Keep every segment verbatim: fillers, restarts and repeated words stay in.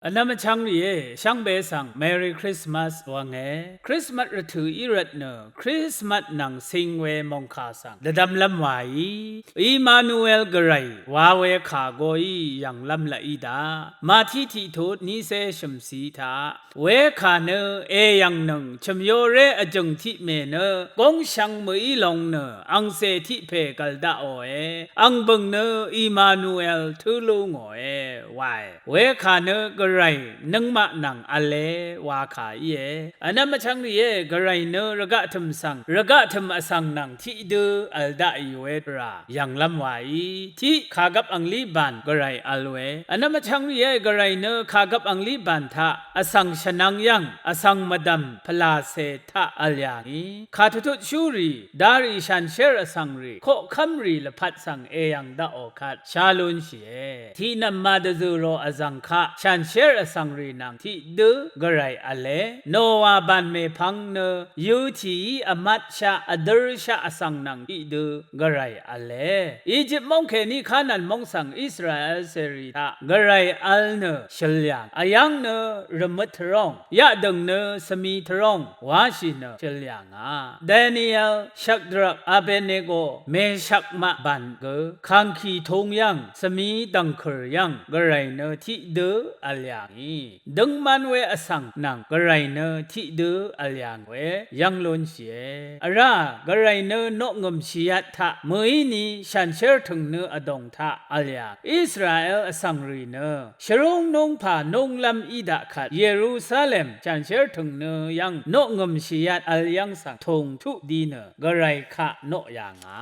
Vnvm vchvng rìé, shvngbe svng Merry Christmas wvnge. Christmas rvtø̀ í rvt nø Christmas nvng sing we mòngkà svng dvdvmlv́m wàí, Emmanuel Gvray wa we kà goí yv̀nglv́m laq í daq. Màtí tiqtut nícé shø̀mci taq, wekà nø èyv̀ngnøng chø̀myoré vjø̀ng tiqmè nø góngshvng mø̀í long nø angcè tiqpè gv̀l daqòe. Ang bø̀ng nø Emmanuel tǿ lú ngòe wae. Wekà nø Gvray nøngmaq nvng v̄le wa kà íe. Vnvm vchvng rìé, Gvray nø rvgaq tø̀m svng, rvgaq tø̀m vsvng nvng tiqdø v̀l daqì we tvrà yv̀nglv́m wàí. Tiq kàgvp anglí bàn Gvray v̄l we. Vnvm vchvng rìé, Gvray nø kàgvp anglí bàn taq vsvng shvnvng yv́ng, vsvng mvdv̀m pvlàcè taq v̀l yà ngì. Kàtututshúrì, darì shànshér vsvngrì, koqkv́mrì lvpat svng èyv̀ng daqò kvt shá lúnshìe. Tiqnv̀m màdvzø̀ rò vzv̀ng kaq shànshér vsvngrì nvng tiqdø Gvray v̄le. Nowa bàn mèpvng nø yøtìí vmatshaq vdørshaq vsvng nvng tiqdø Gvray v̄le. Ejip móng kèní Kanan móng svng Israel cèrì taq Gvray v̄l nø shøl yà ngà. Vyv́ng nø rvmøt tvróng, yaqdø̀ng nø svmi tvróng wáshì nø shøl yà ngà. Daniel, Shadrak, Abednego, Meshak maq bàn gø kàngkì tung yv́ng, svmi dv̀ngkø̀r yv́ng Gvray nø tiqdø v̀l yà ngì. Døngman we vsvng nvng Gvray nø tiqdø v̀l yà ngòe yv́ng lúnshìe. Vrá, Gvray nø noqngø̀m shìyat taq mø̀íni shànshér tø̀ngnø vdòng taq v̀l yà ngì. Israel vsvngrì nø shvrúng núngpà núnglv́m í daq kvt Yerusalem shànshér tø̀ngnø yv́ng noqngø̀m shìyat vl yv́ng svng tùngtuq di nø Gvray kaq noq yà ngà.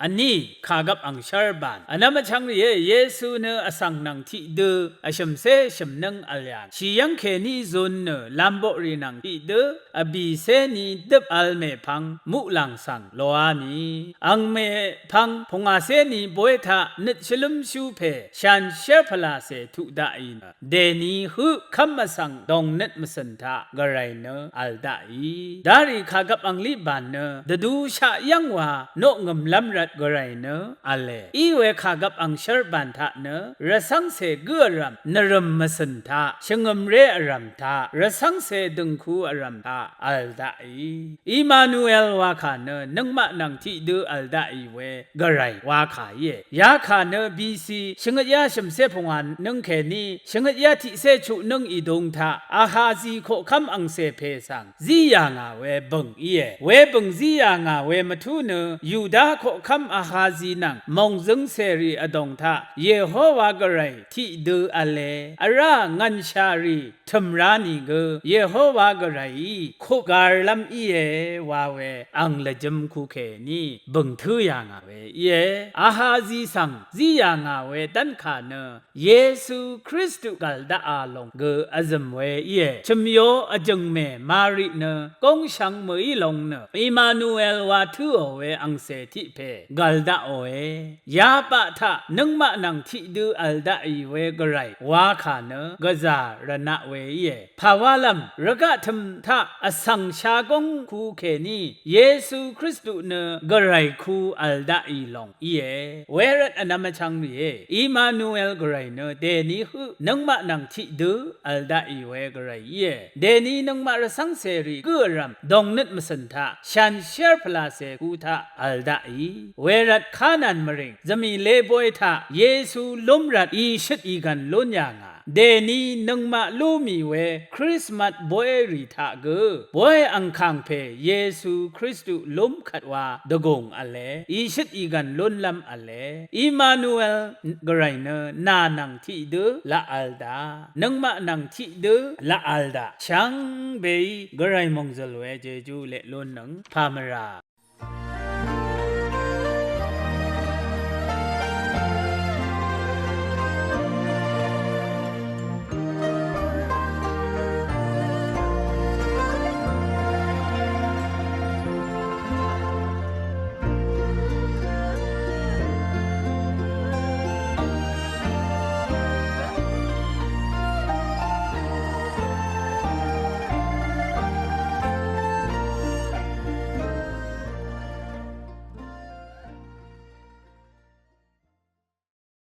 Vní kàgvp angshv́r bàn. Vnvm vchvng rìé, Yesu nø vsvng nvng tiqdø vshø̀mcé shø̀mnǿng vl yà ngì. Shì yv́ng kèní zun nø lamboqrì nvng tiqdø vbìcé ni døp vl mèpvng muqlàng svng loá mì. Ang mèpvng pungàcé ni boy taq nøt shvlǿmshú pè shànshér pvlàcè tuq daqì nø dèni høq kv́m vsvng dòngnøt mvcø̀n taq Gvray nø v̀l daqì. Darì kàgvp anglí bàn nø dvdushaq yv́ng wa noqngø̀mlv́m rvt Gvray nø v̀le. Iwe kàgvp angshv́r bàn taq nø rvcv́ngcè gǿ vrv̀m nvrø̀m mvcø̀n taq, shvngø̀mré vrv̀m taq, rvcv́ngcè dø̀ngku vrv̀m taq v̀l daqì. Emmanuel wa kà nø nøngmaq nvng tiqdø v̀l daqì we Gvray wa kà íe. Yakà nø B C shvngøtyá shø̀mcé pungwà nǿng kèní shvngøtyá tiqcé chuq nǿng ìdung taq Ahazi koqkv́m angcè pè svng zí yà ngà we bø̀ng íe. Webø̀ng zí yà ngà we mvtú nø Yuda koqkv́m Ahazi nvng mòngzøng cèrì vdòng taq Yehowa Gvray tiqdø v̄le. Vrá ngv̀nshà rì tø̀mrá nìgø Yehowa Gvrayí kup garlv́m íe wa we ang lvjø̄m ku kèní bø̀ng tǿ yà ngà we íe. Ahazi svng zí yà ngà we dv́nkà nø Yesu Kristu gv̀l daqà lòng gø vzø̀m we íe. Chø̀myo vjø̀ngmè Mari nø góngshvng mø̀í lòng nø Emmanuel wa tǿò we angcè tiq pè gv̀l daqòe. Yapaq taq nøngmaq nvng tiqdø v̀l daqì we Gvray wa kà nø gvzà rvnaq we íe. Pàwálv́m rvgaq tø̀m taq vsvng shagóng ku kèní Yesu Kristu nø Gvray ku v̀l daqì lòng íe. Wervt vnvm vchvng rìé, Emmanuel Gvray nø dèní høq nøngmaq nvng tiqdø v̀l daqì we Gvray íe. Dèní nøngmaq rvcv́ngcèrì gǿ vrv̀m dòngnøt mvcø̀n taq shànshér pvlàcè ku taq v̀l daqì. Wervt Kanan mvrìng zvmìlé boy taq Yesu lúm rvt ìshøt ìgv̀n lún yà ngà. Dèní nøngmaq lú mì we Krismas boy rì taq gø boy angkàng pè Yesu Kristu lúm kvt wa dvgùng v̄le, ìshøt ìgv̀n lúnlv́m v̄le. Emmanuel Gvray nø nà nvng tiqdø laq v̄l daq, nøngmaq nvng tiqdø laq v̄l daq. Shvngbeí Gvray mòngzø̀l we jejú leq lúnnøng pà mvrà.